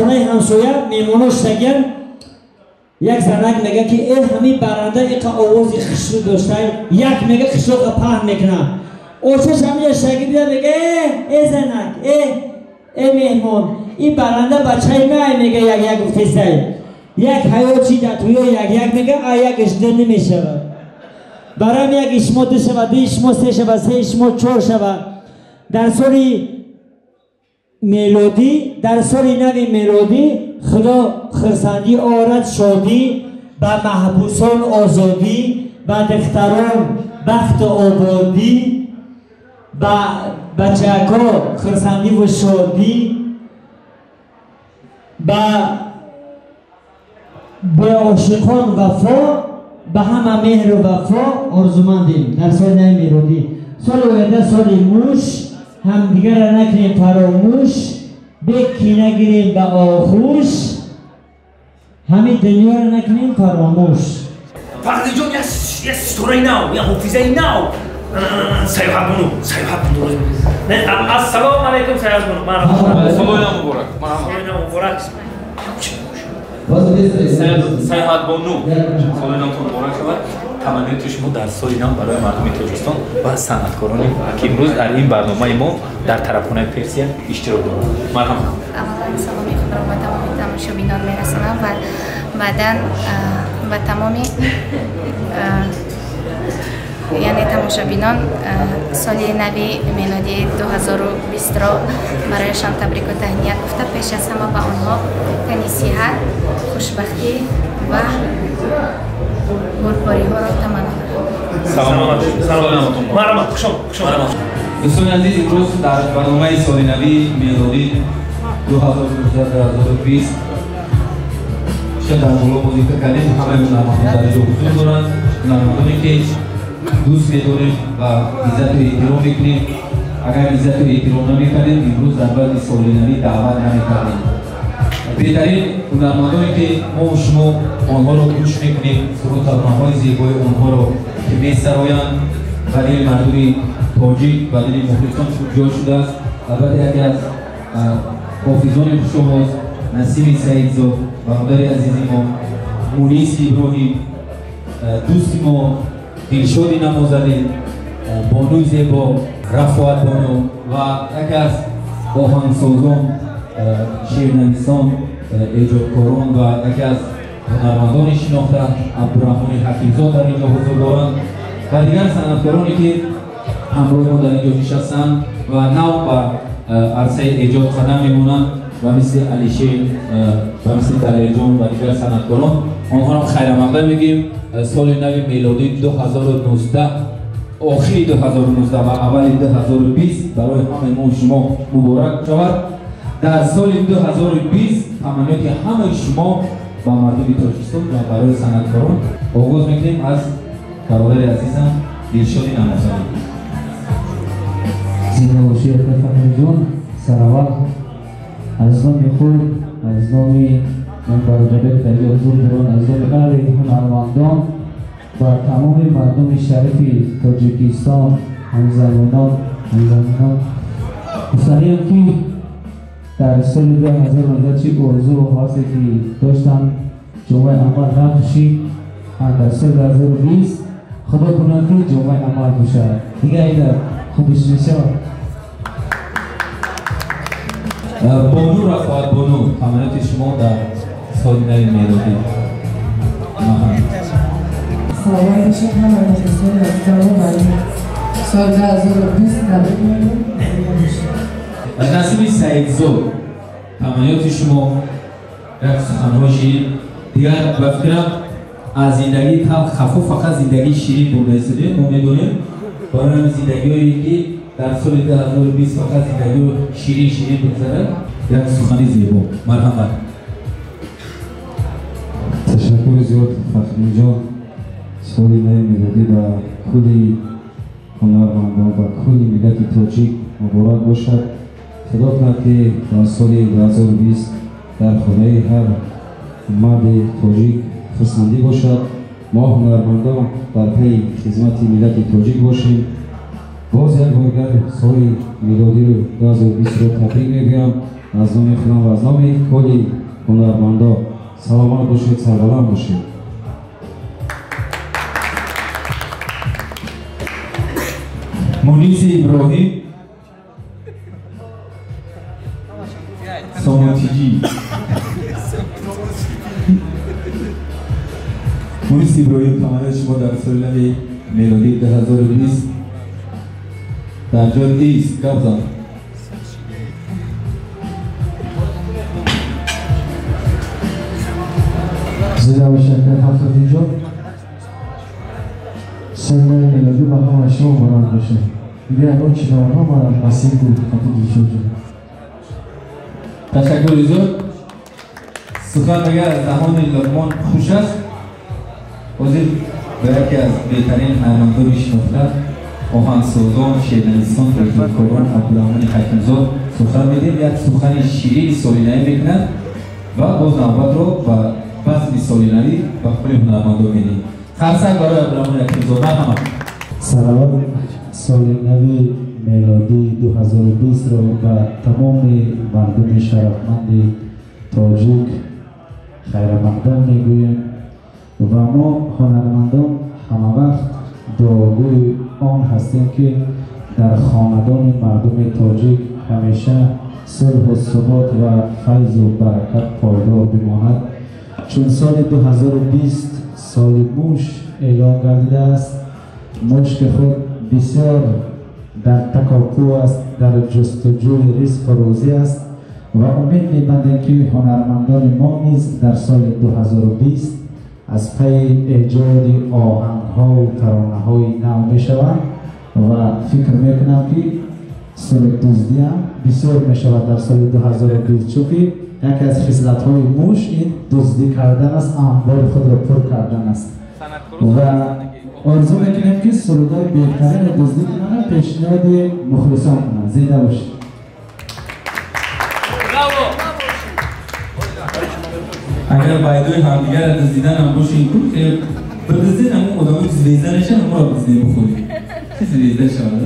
Хонаи ҳамсоя меҳмоно шитагиян, як занак мега ки э ҳамин баранда иқа овози хушрӯ доштай, як мега қишлоқа паҳн мекуна. Очаш ҳамиҷа шитагӣ дида мега э э занак, э э меҳмон, ин баранда бачаи май мега як як гуфтесай. Як ҳаёт чи дар туё як як мега, а як ишда намешавад. Барам як ишмо ду шава, ду ишмо се шава, се ишмо чор шава. Дар соли мелодӣ, дар соли нави мелодӣ Худо хурсандӣ орад, шодӣ, ба маҳбусон озодӣ, ба духтарон бахту ободӣ, ба бачако хурсандиву шодӣ, ба беошиқон вафо, ба ҳама меҳру вафо орзумандем дар соли нави мелодӣ. Соли оянда соли муш, ҳамдигарра накунем фаромӯш, беки нагирем ба оғӯш, ҳамин дунёро накунем фаромӯш. Фахриҷон, як ситораи нав, як ҳофизаи нав. Саёҳатбону, Саёҳатбону. Ассалому алайкум, Саёҳатбону. Соли нав муборак. Соли нав муборак. Саёҳатбону, соли навтон муборак шавад. Таманниёти шумо дар соли нав барои мардуми Тоҷикистон ва санъаткороне ки имрӯз дар ин барномаи мо дар тарабхонаи Персия иштирок доранд. Марҳамат. Аввалан саломи худро ба тамоми тамошобинон мерасонам ва баъдан ба тамоми яъне тамошобинон соли нави мелодии 2020-ро барояшон табрику таҳният гуфта, пеш аз ҳама ба онҳо тани сиҳат, хушбахтӣ ва бурдбориҳоро таманно дорам. Саломат. Марҳамат, хуш омад, хуш омад. Дӯстони азиз, имрӯз дар барномаи соли нави мелодӣ 2019-2020 чӣ дар боло мо зикр кардем, ҳамаи ҳунармандон дар инҷо ҳузур доранд, ҳунармандоне ки дӯст медорем ва иззату эҳтиром мекунем. Агар иззату эҳтиром намекардем, имрӯз дар баъди соли навӣ даъват намекардем. Беҳтарин ҳунармандоне ки мо шумо онҳоро гӯш мекунем, суруд таронаҳои зебои онҳоро ки месароянд, ба дили мардуми тоҷик, ба дили мухлисон ҷой шудааст. Албатта яке аз ҳофизони хушовоз Насими Саидзод, бародари азизи мо, Муниси Иброҳим, дӯсти мо Дилшоди Намозалӣ, бонуи зебо Рафоат бону ва яке аз оҳангсозон, шеърнависон, эҷодкорон ва яке аз ҳунармандони шинохта Абдураҳмони Ҳакимзод дар инҷо ҳузур доранд ва дигар санъаткороне ки ҳамроҳи мо дар инҷо нишастанд ва нав ба арсаи эҷод қадам мемонанд, ва мисли Алишер, ва мисли Далерҷон ва дигар санъаткорон, онҳоро хайрамақдам мегӯем. Соли нави мелодӣ 2019, охири 2019 ва аввали 2020 барои ҳамаи мо шумо муборак шавад. Дар соли 2020 таманниёти ҳамаи шумо ба мардуми Тоҷикистон ва барои санъаткорон. Оғоз мекунем аз бародари азизам Дилшоди Намозалӣ. Зинда бошӣ, Фахриҷон. Сараввал аз номи худ, аз номи бародаре ки дар инҷо ҳузур доранд, аз номи аҳли ҳунармандон ва тамоми мардуми шарифи Тоҷикистон, ҳамзамонон, гуфтаниям ки дар соли 2019 чӣ орзу ҳавасе ки доштам ҷомаи амал напӯшид, дар соли 2020 Худо кунад ки ҷомаи амал пӯшад. Дигар ина хубиш мешавад. Бону Рафоат бону, таманниёти шумо дар соли нави мелодӣ. Саломат бошед ҳамаи мухлисони азизамон, барои соли 2020 табрик мегӯем. Насими Саидзод, таманниёти шумо, як суханҳои ширин. Дигар ба фикрам аз зиндагии талх хафо фақат зиндагии ширин бурда истодем, мо медонем. Барои ҳамин зиндагиҳое ки дар соли 2020 фақат зиндагиҳо ширин ширин бигзарад, як сухани зебо. Марҳамат. Ташаккури зиёд, Фахриҷон. Соли нави мелодӣ ба кулли ҳунармандон, ба кулли миллати тоҷик муборак бошад. Худо кунад ки дар соли 2020 дар хонаи ҳар марди тоҷик хурсандӣ бошад. Мо ҳунармандон дар пайи хизмати миллати тоҷик бошем. Боз як бор дигар соли мелодиро 2020-ро табрик мегӯям. Аз номи худам ва аз номи кулли ҳунармандо саломат бошед, сарбаланд бошед. Муниси Иброҳим Сомотиҷӣ. Муниси Иброҳим, таманнои шумо дар соли нави мелодии 2020 дар ҷои ист гап зан. Зинда бошед, Фахриддинҷон. Соли нави мелодӣ ба ҳамаи шумо муборак бошад. Дигар ягон чи навонҳо мара насиб буд, хати Дилшодҷон. Ташаккури зиёд. Сухан агар аз даҳони Луқмон хуш аст, ҳозир ба яке аз беҳтарин ҳунармандони шинохта, оҳангсозон, шеърнависон, эҷодкорон Абдурраҳмони Ҳакимзод сухан медиҳем. Як сухани ширини соли навӣ мекунад ва боз навбатро ба базми соли навӣ ба кулли ҳунармандон медиҳем. Қарсак барои Абдурраҳмони Ҳакимзод. Марҳамат. Салавот соли нави мелодии 2020-ро ба тамоми мардуми шарафманди тоҷик хайрамақдам мегӯем ва мо ҳунармандон ҳамавақт дуогӯи он ҳастем, ки дар хонадони мардуми тоҷик ҳамеша сулҳу субот ва файзу баракат пойдор бимонад. Чун соли 2020 соли муш эълон гардидааст, муш ки худ бисёр дар такопӯ аст, дар ҷустуҷӯи ризқу рӯзӣ аст ва умед мебандем, ки ҳунармандони мо низ дар соли 2020 аз пайи эҷоди оҳангҳову таронаҳои нав мешаванд ва фикр мекунам, ки суруддуздиам бисёр мешавад дар соли 2020, чунки яке аз хислатҳои муш ин дуздӣ кардан аст, анбори худро пур кардан аст. Ва орзу мекунем, ки сурудҳои беҳтарини дуздӣ кунанд, пешниҳоди мухлисон кунанд. Зинда бошед. Агар байдои ҳамдигарро дуздиданам бошем, ку бидузден, ҳамон одамои звезда нешан, ҳамонро бидуздем, бихӯрем. Чи звезда шавад?